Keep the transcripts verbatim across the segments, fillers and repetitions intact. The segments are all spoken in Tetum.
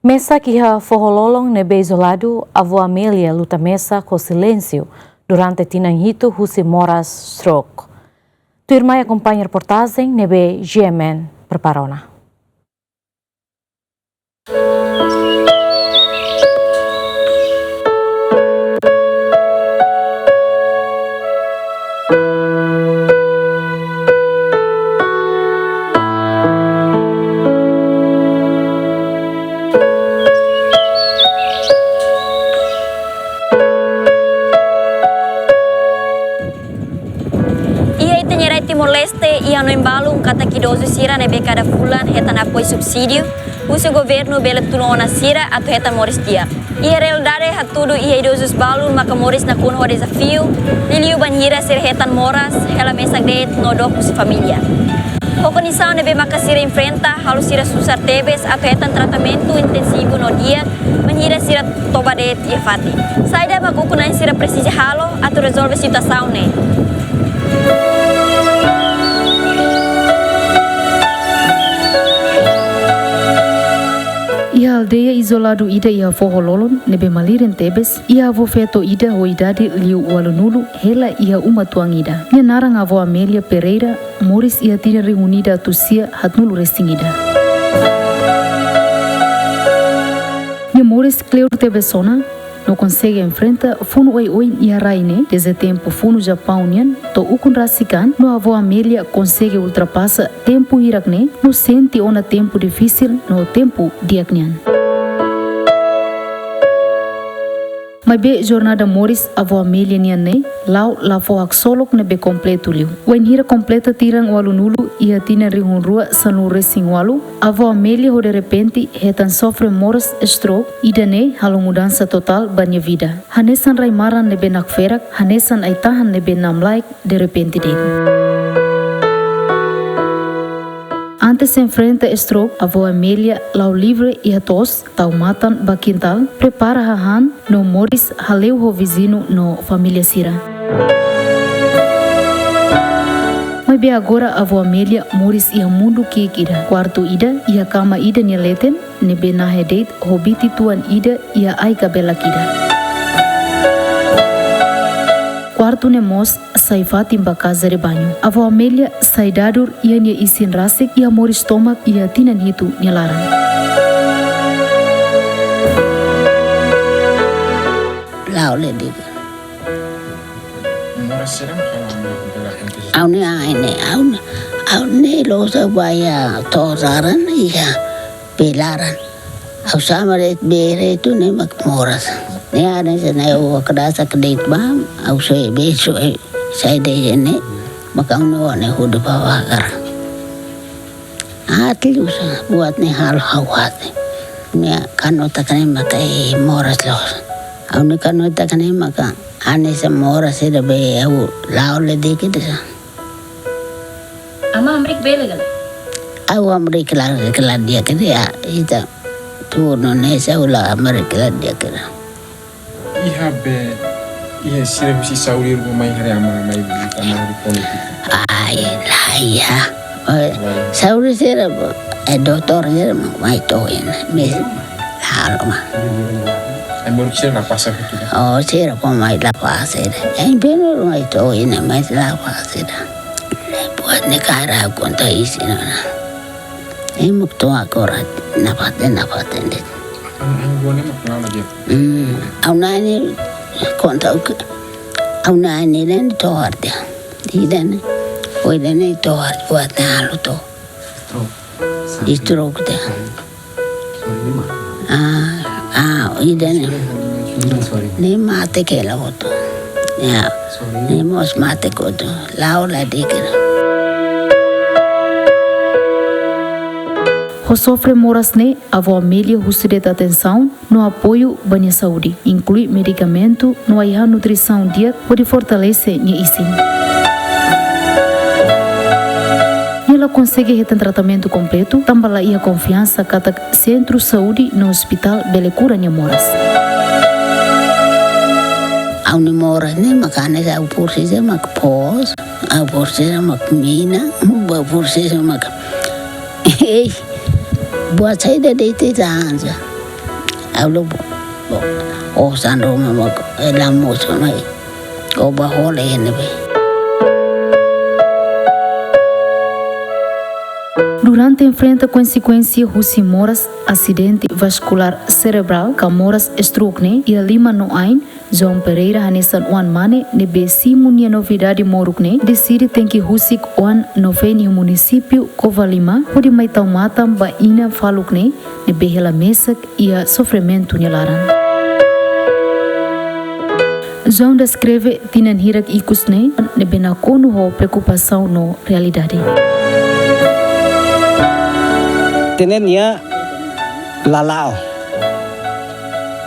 Mesak iha foho lolon ne'ebé izoladu, avó Amélia luta mesak ho silénsiu durante tinan hitu husi moras stroke. Tuirmai akompaña reportajen ne'ebé G M N prepara ona. Iha ita-nia rai Timor-Leste, iha hanoin balun katak idozu sira ne'ebé kada fulan hetan apoiu subsídiu husi governu bele tulun ona sira atu hetan moris di'ak. Iha realidade hatudu iha idozus balun maka moris nakonu ho dezafiu, liuliu bainhira sira hetan moras hela mesak de'it no dook husi família. Ho kondisaun ne'ebé maka sira enfrenta, halo sira susar tebes atu hetan tratamentu intensivu no di'ak, bainhira sira toba de'it iha fatin. Saida mak ukun-na'in sira presiza halo atu rezolve situasaun ne'e? Iha aldeia izoladu ida iha foho lolon ne'ebé malirin tebes, iha avó feto ida ho idade liu ualunulu hela iha uma tuan ida. Nia naran avó Amélia Pereira, moris iha tinan rihun ida atus sia haatnulu resin ida. Nia moris kleur tebes ona, no konsege enfrenta funu oioin iha rai ne'e, dezde tempu funu Japaun nian to'o ukun rasik an, no avó Amélia konsege ultrapasa tempu hirak ne'e, no sente ona tempu difisil no tempu di'ak nian. Maibé jornada moris avó Amélia nian ne'e la'o la fó haksolok ne'ebé kompletu liu. Wainhira kompleta tinan ualunulu iha tinan rihun rua sanulu resin ualu, avó Amélia ho derrepente hetan sofre moras stroke, ida-ne'e halo mudansa totál ba nia vida. Hanesan rai-maran ne'ebé nakferak, hanesan ai-tahan ne'ebé namlaek derrepente de'it. Antes enfrenta stroke, avó Amélia la'o livre iha to'os, tau matan ba kintál, prepara hahán, no moris haleu ho viziñu no família sira. Maibé agora avó Amélia moris iha mundu ki'ik ida, kuartu ida iha kama ida nia leten, ne'ebé nahe de'it ho biti tuan ida iha ai-kabelak ida. Kuartu ne'e mós sai fatin ba casa de banho. Avó Amélia sai dadur iha nia isin rasik iha moris tomak iha tinan hitu nia laran. La'o le de'it. Ha'u-nia ain ne'e, ha'u-nia, ha'u-nia loos ba iha to'os laran iha bee laran. Ha'u sama de'it bee retu ne'e mak moras. Ne'e hanesan ne'e ha'u kedas de'it ba, ha'u soe bee soe, sai de'it ne'e, maka ha'u-nia oan ne'e hudu ba bagar. Aat liu sa, buat ne'e halo ha'u aat. Ne'e kanu taka ne'e maka, eh, moras loos. Ha'u-nia kanu taka ne'e maka, hanesan moras ida be ha'u la'o le de'it sa. Ama hamriik bele ka lae? Ha'u hamriik la, la di'ak ka lae, ita tuur nune'e ha'u la hamriik la di'ak ka lae. Iha be, iha sira husi saúde ruma mai haree ama mai buta mai haree politik. Ai, lae iha. Eh, lae. Saúde sira, eh, doutór sira mai to'o iha ne'e. Mes, halo ma. Ai, moris sira la pasa hotu ka? Oh, sira fó mai la pasa sira. Ai, beno mai to'o iha ne'e, mais la pasa sira. Buat ne'e karik konta isin ona. Ema mak to'o agora nafatin, nafatin de'it. An, an gua ne'e mak kenal lagi. Hmm, ha'u-nia ain ne'e konta uke. Ha'u-nia ain ne'e ne'e tohar de'it. Ida-ne'e. Oi, ida-ne'e tohar buat ne'e halo to'o. Stroke. Stroke de'it. Sorry, ma. Ah, ah, ida-ne'e. Sorry. Ne'e mate hela hotu. Ya. Sorry. Ne'e mós mate hotu. La'o la de'it ka lae. Ho sofre moras ne'e, avó Amélia husu de'it atensaun no apoiu ba nia saúde, inklui medikamentu no ai-han nutrisaun di'ak hodi fortalese nia isin. Nia la konsege hetan tratamentu kompletu, tanba la iha konfiansa katak sentru saúde no ospitál bele kura nia moras. Ha'u-nia moras ne'e maka hanesan ha'u presiza mak pos, ha'u presiza mak mina, ha'u presiza mak, eh, buat saida de'it ita anja. Ha'u lubuk. Osan ruma mak, eh, lamu sunai. Ko ba hola iha ne'ebé. Durante enfrenta konsekuénsia husi moras asidente vaskulár serebrál ka moras stroke ne'e iha lima no ain, João Pereira hanesan oan mane ne'ebé simu nia novidade moruk ne'e, deside tenke husik oan no feen iha munisípiu Covalima, hodi mai tau matan ba inan faluk ne'e, ne'ebé hela mesak iha sofrimentu nia laran. João deskreve tinan hirak ikus ne'e, ne'ebé nakonu ho preokupasaun no realidade. Tinan nia la la'o.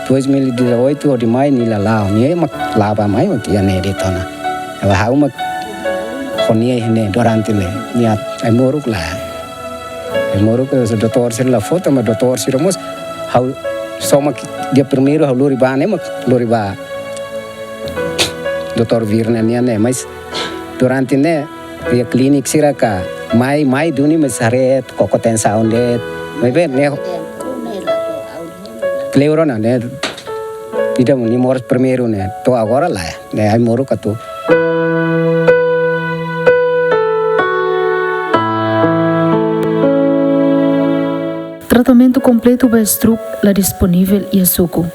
Dois mil e dezoito hodi mai nia la la'o. Nia mak la'o ba mai mak iha ne'e de'it ona. Ha'u mak ho nia iha ne'e durante ne'e. Nia ai-moruk la. Ai-moruk, eh, doutór sira la fó tan, mas doutór sira mós ha'u só mak dia primeiru ha'u lori ba ne'e mak lori ba doutór Virna nian ne'e, mas durante ne'e iha klínika sira ka mai, mai duni mas haree, koko tensaun de'it. Maibé ne'e kleur ona ne'e. Ida nia moras primeiru ne'e, to'o agora la, ne'e ai-moruk atu. Tratamentu kompletu ba stroke la disponivel iha suku.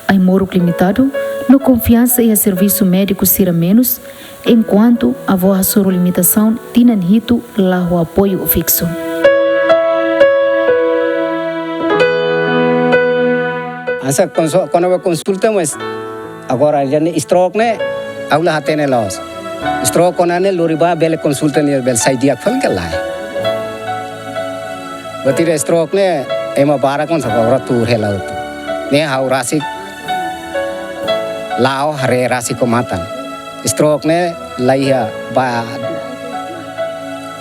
Ai-moruk limitadu, no konfiansa iha servisu médiku sira menus, enkuantu avó hasoru limitasaun tinan hitu la ho apoiu fiksu. Hanesan konsu-, kona-ba konsulta, mas agora ida-ne'e stroke ne'e, ha'u la hatene loos. Stroke kona ne'e lori ba bele konsulta nia bele sai di'ak fali ka lae. Buat ida stroke ne'e ema barak mak saka ora tuur hela hotu. Ne'e ha'u rasik la'o haree rasik ho matan. Stroke ne'e la iha ba,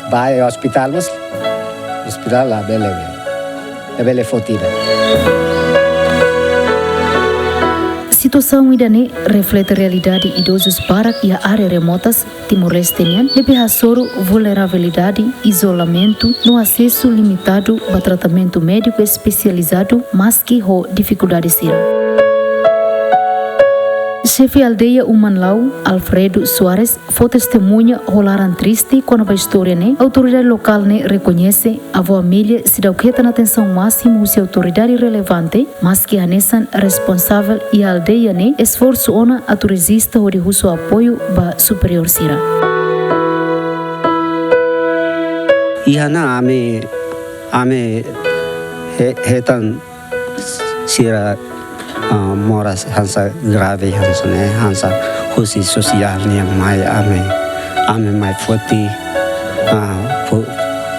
ba iha ospitál mas ospitál labele, labele foti ida. Situasaun ida-ne'e reflete realidade idozus barak iha área remotas Timor-Leste nian, ne'ebé hasoru vulnerabilidade, izolamentu, no asesu limitadu ba tratamentu médiku espesializadu, maski ho difikuldade sira. Xefe aldeia Umanlau, Alfredo Soares, fó testemuña ho laran triste kona-ba istória ne'e, autoridade lokál ne'e rekoñese avó Amélia seidauk hetan atensaun másimu husi autoridade relevante, maski hanesan responsavel iha aldeia ne'e esforsu ona atu reziste hodi husu apoiu ba superiór sira. Iha ne'e ami, ami he-, hetan sira, ah, moras hanesan grave hanesan ne'e, hanesan husi sosiál nian mai ami, ami mai foti, ah, fo-,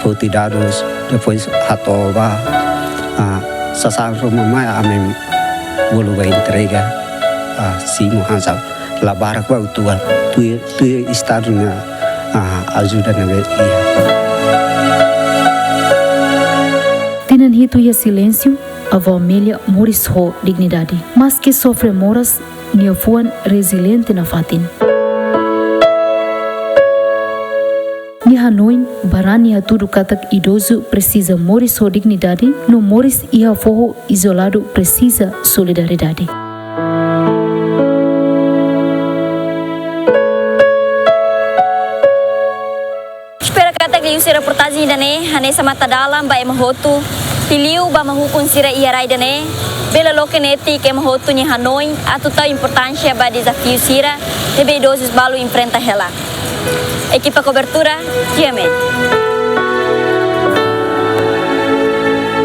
foti dadus, depois hato'o ba, ah, sasán ruma mai ami bolu ba entrega, ah, simu hanesan la barak ba utuan, tuir, tuir estadu nia, ah, ajuda ne'ebé iha. Tinan hitu iha silénsiu, avó Amélia moris ho dignidade. Maski sofre moras, nia fuan reziliente nafatin. Nia hanoin, barani hatudu katak idozu presiza moris ho dignidade, no moris iha foho izoladu presiza solidariedade. Espera katak liuhusi reportajen ida-ne'e hanesan matadalan ba ema hotu, liuliu ba maluk sira iha rai ida-ne'e, bele loke netik ema hotu nia hanoin atu tau importánsia ba dezafiu sira ne'ebé idozus balu enfrenta hela. Ekipa kobertura, G M N.